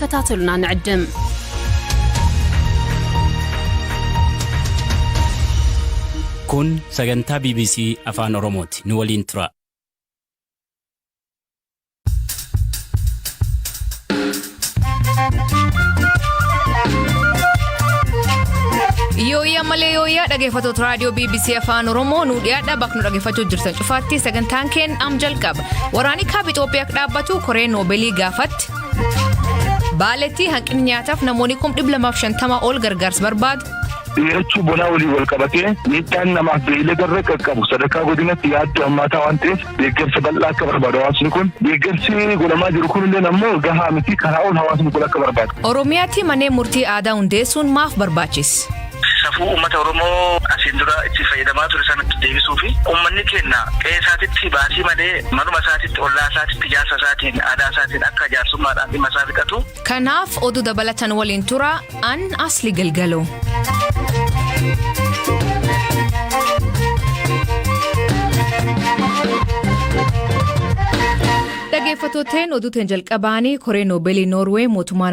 ክትከታተሉና ንዕድም። Kun sagantaa BBC Afaan Oromooti. Nu waliin tura. Yooyyaa malee yooyyaa dhaggeeffattoota raadiyoo BBC Afaan Oromoo nu dhiyaadha bakka nu dhaggeeffachuu jirtan cufaatti sagantaan keen am jalqaba. Waraanni kaaba Itoophiyaa dhaabbatu koree noobeelii gaafatti. Baaletti hanqinni nyaataaf namoonni 250,000 ol gargaarsa barbaadu. Dheerachuu bonaa waliin wal qabatee miidhaan namaaf beeylada irra qaqqabu sadarkaa godinatti yaaddoo hammaataa waan ta'eef deeggarsa bal'aa akka barbaadu hawaasni kun deeggarsi godhamaa jiru kun illee ammoo gahaa miti karaa ol hawaasni kun akka barbaadu. Oromiyaatti manneen murtii aadaa hundeessuun maaf barbaachise? Safuu uummata Oromoo asiin dura itti fayyadamaa ture sanatti deebisuu fi uummanni keenya qe'ee isaatitti baasii malee manuma isaatitti ollaa isaatitti jaarsa isaatiin aadaa isaatiin akka jaarsummaadhaan dhimma isaa fixatu. Kanaaf oduu dabalatan waliin tura an Asli Galgaloo. Dhaggeeffattooteen oduuteen jalqabaanii koree noobeelii Noorwee mootummaa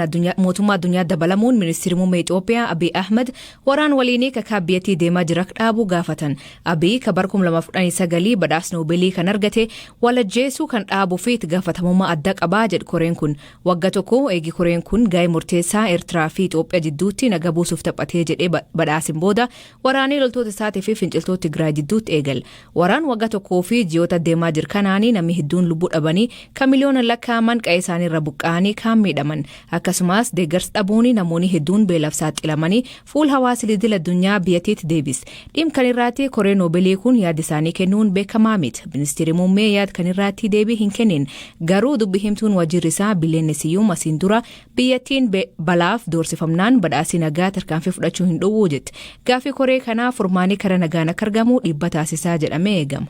addunyaa dabalamuun ministeerri muummee Itoophiyaa Abiy Ahmed waraan waliinii kakaa biyyattii deemaa jira dhaabuu gaafatan. Abiy ka bara 2019 badhaasa noobeelii kan argate walajjeesuu kan dhaabuu fi itti gaafatamummaa adda qabaa jedhu koreen kun. Wagga tokko eegi koreen kun ga'ee murteessaa Eertiraa fi Itoophiyaa jidduutti naga buusuuf taphatee jedhee badhaasin booda waraanii loltoota isaatii fi finciltoota Tigraay jidduutti eegale. Waraan wagga tokkoo fi ji'oota deemaa jiru kanaanii namni hedduun lubbuu dhabanii kan miliyoona lakkaa'aman qa'ee isaanii irra buqqa'anii kaan miidhaman. Akkasumas deeggarsa dhabuun namoonni hedduun beelaaf saaxilamanii fuula hawaasa idil addunyaa biyyattiitti deebise. Dhimma kan irraatti koree noobeelii kun yaada isaanii kennuun beekamaa miti. Ministeerri muummee yaada kan irraatti deebii hin kennin. Garuu dubbi himtuun waajjirri isaa Billeenee Siyyuum asiin dura biyyattiin balaaf doorsifamnaan badhaasii nagaa tarkaanfii fudhachuu hin dhowwuu jetti. Gaaffii koree kanaa furmaanii karaa nagaan akka argamu dhiibba taasisaa jedhamee eegama.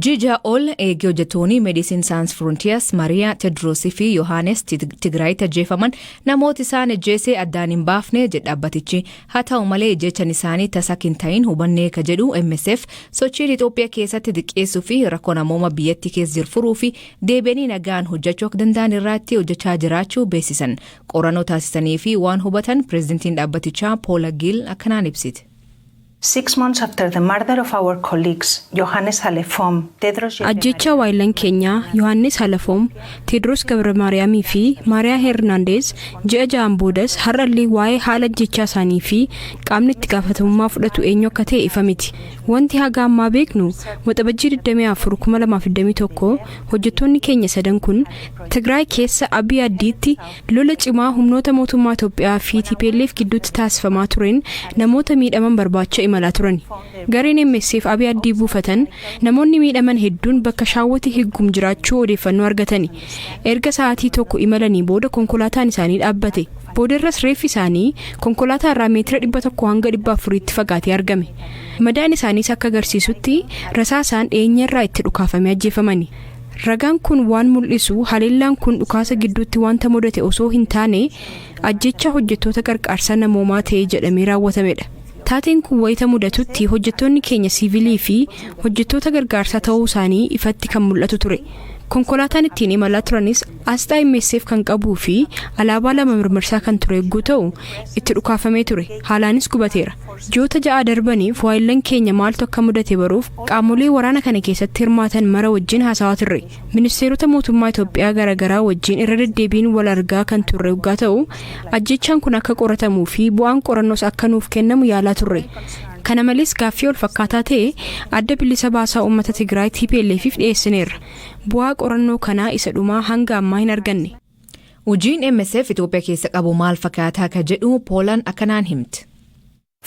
Jija ol eegee hojjettoonni Medicine Sans Frontiers Maariyaa Tedroosii fi Yohaanes Tigraayitti ajjeefaman namoota isaan ajjeese addaan hin baafne jedha dhaabbatichi. Haa ta'u malee ejjechan isaanii tasa hin ta'in hubannee ka jedhu MSF sochiin Itoophiyaa keessatti xiqqeessuu fi rakkoo namooma biyyattii keessa jiru furuu fi deebi'anii nagaan hojjechuu akka danda'an irratti hojjechaa jiraachuu beeksisan. Qorannoo taasisanii fi waan hubatan pireezidantiin dhaabbatichaa Poola Giil akkanaan ibsite. 6 months after the murder of our colleagues, Johannes Halefom, Tedros Ajjecha waayillan keenyaa Yohaannis Halafoom, Teedros Gabra Maariyaamii fi Maariyaa Hernaandeez ji'a 6n boodas har'allee waa'ee haala ajjechaa isaanii fi qaamni itti gaafatamummaa fudhatu eenyu akka ta'e ifa miti. Wanti haga ammaa beeknu Waxabajjii 24 2021 hojjettoonni keenya sadan kun Tigraay keessa Abiy Addiitti lola cimaa humnoota mootummaa Itoophiyaa fi TPLF gidduutti taasifamaa tureen namoota miidhaman barbaacha imalaa turan. Gareen MSF Abiy Addii buufatan namoonni miidhaman hedduun bakka shaawwati higgum jiraachuu odeeffannoo argatani. Erga sa'aatii tokko imalanii booda konkolaataan isaanii dhaabbate. Boodarras reeffi isaanii konkolaataa irraa meetira 100 hanga 400tti fagaatee argame. Madaan isaaniis akka agarsiisutti rasaasaan dhiyeenya irraa itti dhukaafamee ajjeefamani. Ragaan kun waan mul'isu haleellaan kun dhukaasa gidduutti wanta mudate osoo hin taane ajjecha hojjettoota qarqaarsa namoomaa ta'e jedhamee raawwatamedha. Taateen kun wayita mudatutti hojjettoonni keenya siivilii fi hojjettoota gargaarsaa ta'uu isaanii ifatti kan mul'atu ture. Konkolaataan ittiin imalaa turanis asxaa MSF kan qabuu fi alaabaa lama mirmirsaa kan ture yogguu ta'u itti dhukaafamee ture. Haalaanis gubateera. Ji'oota 6 darbaniif waayillan keenya maaltu akka mudate baruuf qaamolee waraana kana keessatti hirmaatan mara wajjin haasawaa turre. Ministeerota mootummaa Itoophiyaa garaagaraa wajjin irra deddeebiin wal argaa kan turre yoggaa ta'u ajjechaan kun akka qoratamuu fi bu'aan qorannoos akka nuuf kennamu yaalaa turre. Kana malees gaaffii wal fakkaataa ta'e Adda Bilisa Baasaa Uummata Tigraay TPLFif dhiyeessineerra. Bu'aa qorannoo kanaa isa dhumaa hanga ammaa hin arganne. Hojiin MSF Itoophiyaa keessa qabu maal fakkaataa ka jedhu Poolaan akkanaan himti.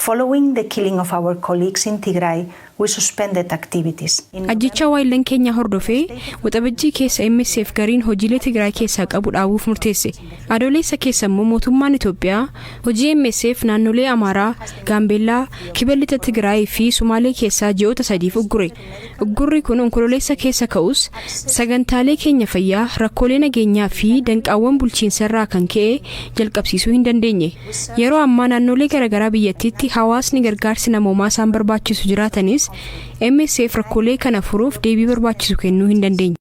Following the killing of our colleagues in Tigray, we suspended activities. In Ajjechaa waayillan keenyaa hordofee Waxabajjii keessa MSF gariin hojiilee Tigraay keessaa qabu dhaabuuf murteesse. Adoolessa keessa immoo mootummaan Itoophiyaa hojii MSF naannolee Amaaraa, Gaambeellaa, Kibba Lixa Tigraay fi Sumaalee keessaa ji'oota 3f uggure. Uggurri kun Onkololeessa keessa ka'us sagantaalee keenya fayyaa rakkoolee nageenyaa fi danqaawwan bulchiinsarraa kan ka'e jalqabsiisuu hin dandeenye. Yeroo ammaa naannolee garaagaraa biyyattiitti hawaasni gargaarsi namoomaa isaan barbaachisu jiraatanis Ta'us MSF rakkoolee kana furuuf deebii barbaachisu kennuu hin dandeenye.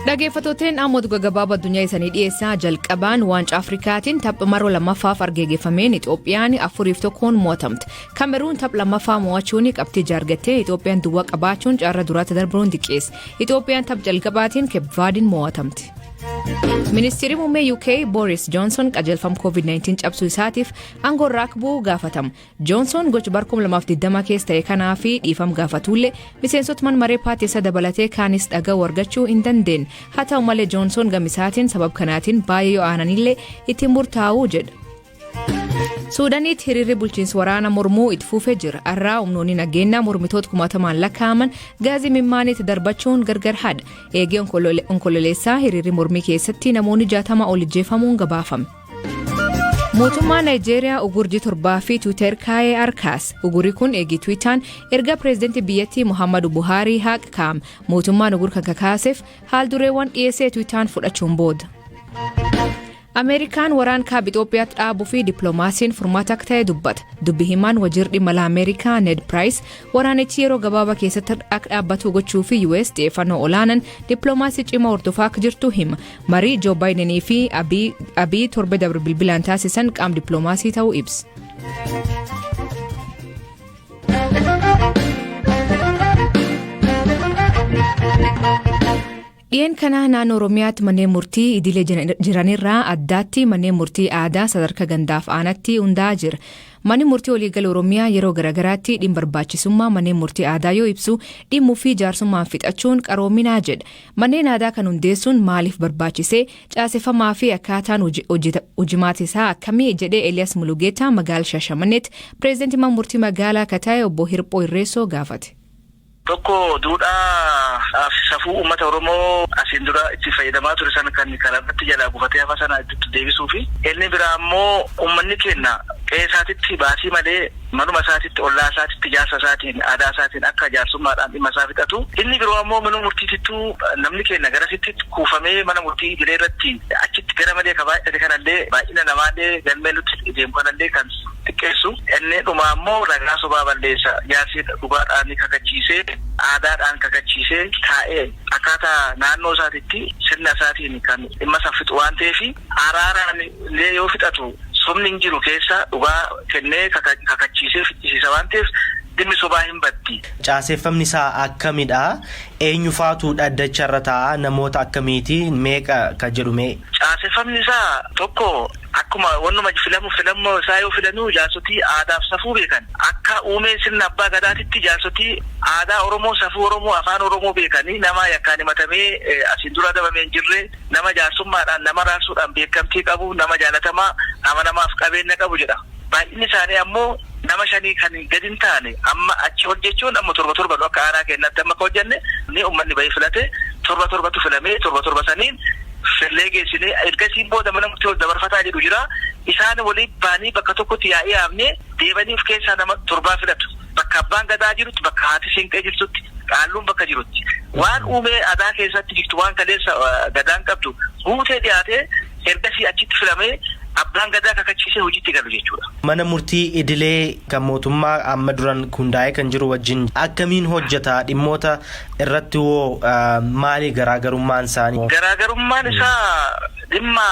Dhaggeeffattooteen ammoo gabaabaa addunyaa isanii dhiyeessaa. Jalqabaan waancaa Afrikaatiin tapha maroo lammaffaaf argeeggeeffameen Itoophiyaan 4-1 mo'atamte. Kameruun tapha lammaffaa mo'achuun qabxii jaargattee, Itoophiyaan duwwaa qabaachuun carraa duraatti darbuun diqqeesse. Itoophiyaan tapha jalqabaatiin Keepvaadiin mo'atamte. Ministeerri muummee UK Boris Johnson qajeelfama COVID-19 cabsuu isaatiif aangoo irraa akka bu'u gaafatama. Johnson gocha bara 2020 keessa ta'e kanaa fi dhiifama gaafatullee, miseensota mana maree paartii isa dabalatee kaanis dhaga'uu argachuu hin dandeenye. Haa ta'u malee, Johnson gama isaatiin sababa kanaatiin baay'ee yoo aananillee ittiin murtaa'uu jedha. Suudaaniitti hiriirri bulchiinsa waraana mormuu itti fufee jira. Har'aa humnoonni nageenyaa mormitoota kumaatamaan lakkaa'aman gaazii mimmaaniitti darbachuun gargar haadha. Eegee Onkololeessaa hiriirri mormii keessatti namoonni 60 ol ijjeefamuun gabaafame. Mootummaan Naayijeeriyaa ugurjii 7 fi Tiwiitar kaa'ee harkaas. Ugurri kun eegii Tiwiitaan erga pireezidantii biyyattii Muhammadu Buhaarii haqa kaa'ame. Mootummaan ugur kan kakaaseef haal dureewwan dhiyeessee Tiwiitaan fudhachuun booda. Ameerikaan waraan kaaba Itoophiyaatti dhaabuu fi dippiloomaasiin furmaata akka ta'e dubbata. Dubbi himaan wajiirri dhimma alaa Ameerikaa Ned Price waraanichi yeroo gabaabaa keessatti akka dhaabbatu gochuu fi US xiyyeeffannoo olaanaan dippiloomaasii cimaa hordofaa akka jirtu hima. Marii Joo Baayidenii fi Abiy torbe dabre bilbilaan taasisan qaama dippiloomaasii ta'uu ibsa. Dhiyeen kana naannoo Oromiyaatti manneen murtii idilee jiranirraa addaatti manneen murtii aadaa sadarkaa gandaaf aanatti hundaa'aa jira. Manni murtii waliigala Oromiyaa yeroo garaagaraatti dhimma barbaachisummaa manneen murtii aadaa yoo ibsu, dhimmuu fi jaarsummaan fixachuun qaroominaa jedha. Manneen aadaa kan hundeessuun maaliif barbaachisee, caaseffamaa fi akkaataan hojimaata isaa akkamii jedhee Eliyaas Mulugeetaa magaalaa Shaashamanneetti pireezidantii mana murtii magaalaa akka ta'e obbo Hirphoo Irreessoo gaafate. Tokko, duudhaa fi safuu uummata Oromoo asiin dura itti fayyadamaa ture sana kan karaa irratti jalaa gufatee hafa sana itti deebisuu fi inni biraa ammoo uummanni keenya qe'ee isaatitti baasii malee manuma isaatitti, ollaa isaatitti, jaarsa isaatiin, aadaa isaatiin akka jaarsummaadhaan dhimma isaa fixatu. Inni biroo ammoo mana murtiitittuu namni keenya garasitti kuufamee mana murtii idilee irratti achitti gara malee ka baay'ate kanallee, baay'ina namaallee, galmee nutti deemu kanallee kan xiqqeessu. Inni dhumaa ammoo ragaa sobaa balleessa. Jaarsi dhugaadhaan kakachiisee, aadaadhaan kakachiisee taa'ee akkaataa naannoo isaatitti sirna isaatiin kan dhimma isa fixu waan ta'eef, araaraan illee yoo fixatu sobni hin jiru keessa, dhugaa kennee kakachiisee ficcisiisa waan ta'eef, dhimmi sobaa hin baddi. Caaseeffamni isaa akkamidha? Eenyufaatu dhaddacharra taa'a? Namoota akkamiiti? Meeqa ka jedhu mee? Caaseeffamni isaa tokko, akkuma wannuma filamu filammoo isaa yoo filanuu, jaarsotii aadaaf safuu beekan, akka uumee sirna abbaa gadaatitti jaarsotii aadaa Oromoo, safuu Oromoo, afaan Oromoo beekanii, nama yakkaan himatamee asiin dura adabamee hin jirre, nama jaarsummaadhaan nama raarsuudhaan beekamtii qabu, nama jaalatamaa, amanamaaf qabeenya qabu jedha. Baay'inni isaanii ammoo nama shanii kan gadi hin taane. Amma achi ol jechuun amma torba torba akka aanaa keenyaatti amma akka hojjenne ni uummanni bahee filate, torba torbatu filamee, torba torba saniin fillee geessinee, ergasiin booda mana murtii ol dabarfataa jedhu jira. Isaan waliin ba'anii bakka tokkotti yaa'ii yaamnee deebanii of keessaa nama torbaa filatu. Bakka abbaan gadaa jirutti, bakka haati siinqee jirtutti, qaalluun bakka jirutti. Waan uumee aadaa keessatti jirtu, waan kaleessa gadaan qabdu guutee dhiyaatee, ergasii achitti filamee abbaan gadaa kakachiisee hojiitti galu jechuudha. Mana murtii idilee kan mootummaa amma duran hundaa'ee kan jiru wajjin akkamiin hojjeta? Dhimmoota irratti hoo maali garaagarummaan isaanii? Garaagarummaan isaa dhimma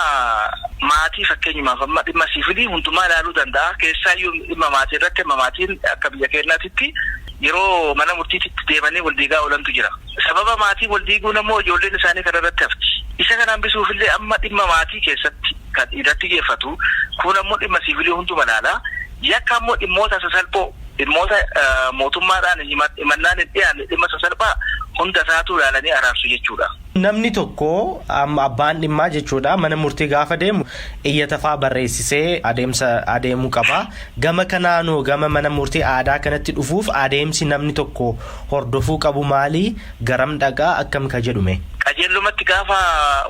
maatii, fakkeenyumaaf amma dhimma siivilii hundumaa ilaaluu danda'a. Keessaayyuu dhimma maatii irratti, amma maatiin akka biyya keenyaatitti yeroo mana murtiitti deemanii wal diigaa oolantu jira. Sababa maatii wal diiguun ammoo ijoolleen isaanii kana irratti hafti. Isa kana hambisuufillee amma dhimma maatii keessatti kan irratti xiyyeeffatu, kun ammoo dhimma siivilii hunduma ilaala. Yakka ammoo dhimmoota sasalphoo, dhimmoota mootummaadhaan himannaan hin dhiyaanne, dhimma sasalphaa hunda isaatu ilaalanii araarsu jechuudha. Namni tokko, amma abbaan dhimmaa jechuudha, mana murtii gaafa deemu iyyata faa barreessisee adeemsa adeemuu qaba. Gama kanaanoo gama mana murtii aadaa kanatti dhufuuf adeemsi namni tokko hordofuu qabu maali? Garam dhaqaa? Akkam ka jedhume? Qajeellumatti gaafa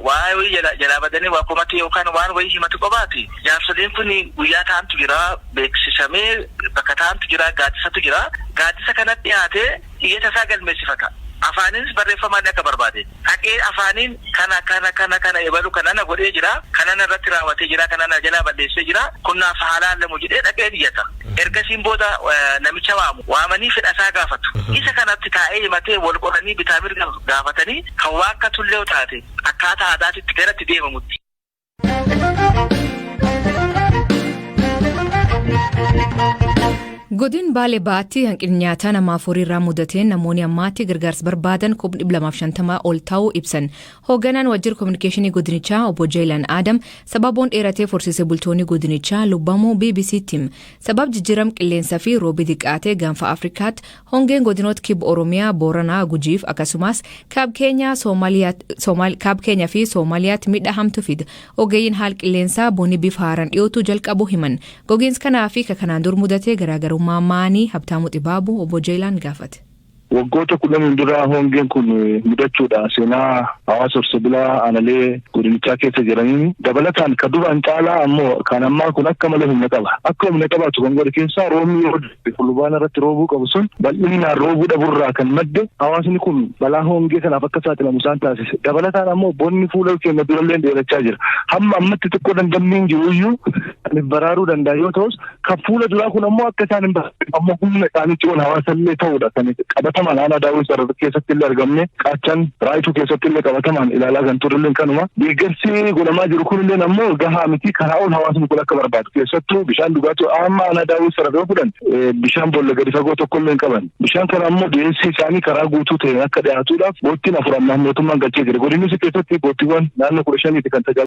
waa wayii jalaa badanii waa komate yookaan waan wayii himatu qabaate, jaarsoliin kun guyyaa ta'antu jira, beeksisamee bakka ta'antu jira, gaaddisatu jira. Gaaddisa kanatti dhiyaatee iyyata isaa galmeessifata. Afaaninis barreeffamaan akka barbaade. Haqee afaaniin kana kana kana kana ebalu kana na godhee jira, kana na irratti raawwatee jira, kana na jalaa balleessee jira, kun naaf haa laalamu jedhee dhaqee iyyata. Ergasiin booda namicha waamu. Waamanii fedhasaa gaafatu. Isa kanatti taa'ee himatee wal qoranii bitaa mirga gaafatanii kan waan akka tullee taate akkaataa aadaatitti garatti deemamutti. Godin Baalee Bahaatti hanqinni nyaataa namaaf horii irraa mudateen namoonni ammaatti gargaarsa barbaadan 250,000 ol ta'uu ibsan. Hoogganaan waajjira kominikeeshinii godinichaa obbo Jeelan Adam sababoon dheeratee horsiisee bultoonni godinichaa lubbamuu BBC'tti hime. Sabab jijjiirama qilleensaa fi roobi xiqqaatee gaanfa Afrikaatti hongeen godinoota kibba Oromiyaa, Booranaa, Gujiif akkasumas kaab Keenyaa fi Soomaaliyaatti miidhaa hamtu fida. Ogeeyyiin haala qilleensaa bonni bifa haaraan dhiyootu jalqabu himan. Gogiinsi kanaa fi kanaan dur mudatee garaagarummaa maanii Habtaamuu Xibaabuu obbo Jeelaan gaafate. Waggoota 10 dura hongeen kun mudachuudha seenaa hawaasa horsiisee bulaa aanalee godinichaa keessa jiraniin dabalataan kan duraan caalaa ammoo kan ammaa kun akka malee humna qaba. Akka humna qabaatu kan godhe keessaa roobni yoo fulbaana irratti roobuu qabu sun bal'inaan roobuu dhaburraa kan madde hawaasni kun balaa hongee kanaaf akka saaxilamu isaan taasise. Dabalataan ammoo bonni fuula keenya durallee dheerachaa jira. Hamma ammatti xiqqoo dandammiin jiru iyyuu baraaruu danda'a yoo ta'us kan fuula duraa kun ammoo akka isaan hin ammoo humna isaaniitti ol hawaasallee ta'uudha kan qabatamaan aanaa Daawwii Sarar keessatti illee argamne, Qaachan Raayituu keessatti illee qabatamaan ilaalaa kan turre kanuma. Deeggarsi godhamaa jiru kun illee ammoo gahaa miti, karaa ol hawaasni kun akka barbaadu, keessattuu bishaan dhugaatii. Amma aanaa Daawwii Sarar yoo fudhan bishaan boolla gadi fagoo tokko illee hin qaban. Bishaan kana ammoo dhiyeessii isaanii karaa guutuu ta'een akka dhiyaatuudhaaf boottiin afur ammaa mootummaan galchee jira. Godinnis keessatti boottiiwwan naannoo 15ti kan tajaajilu.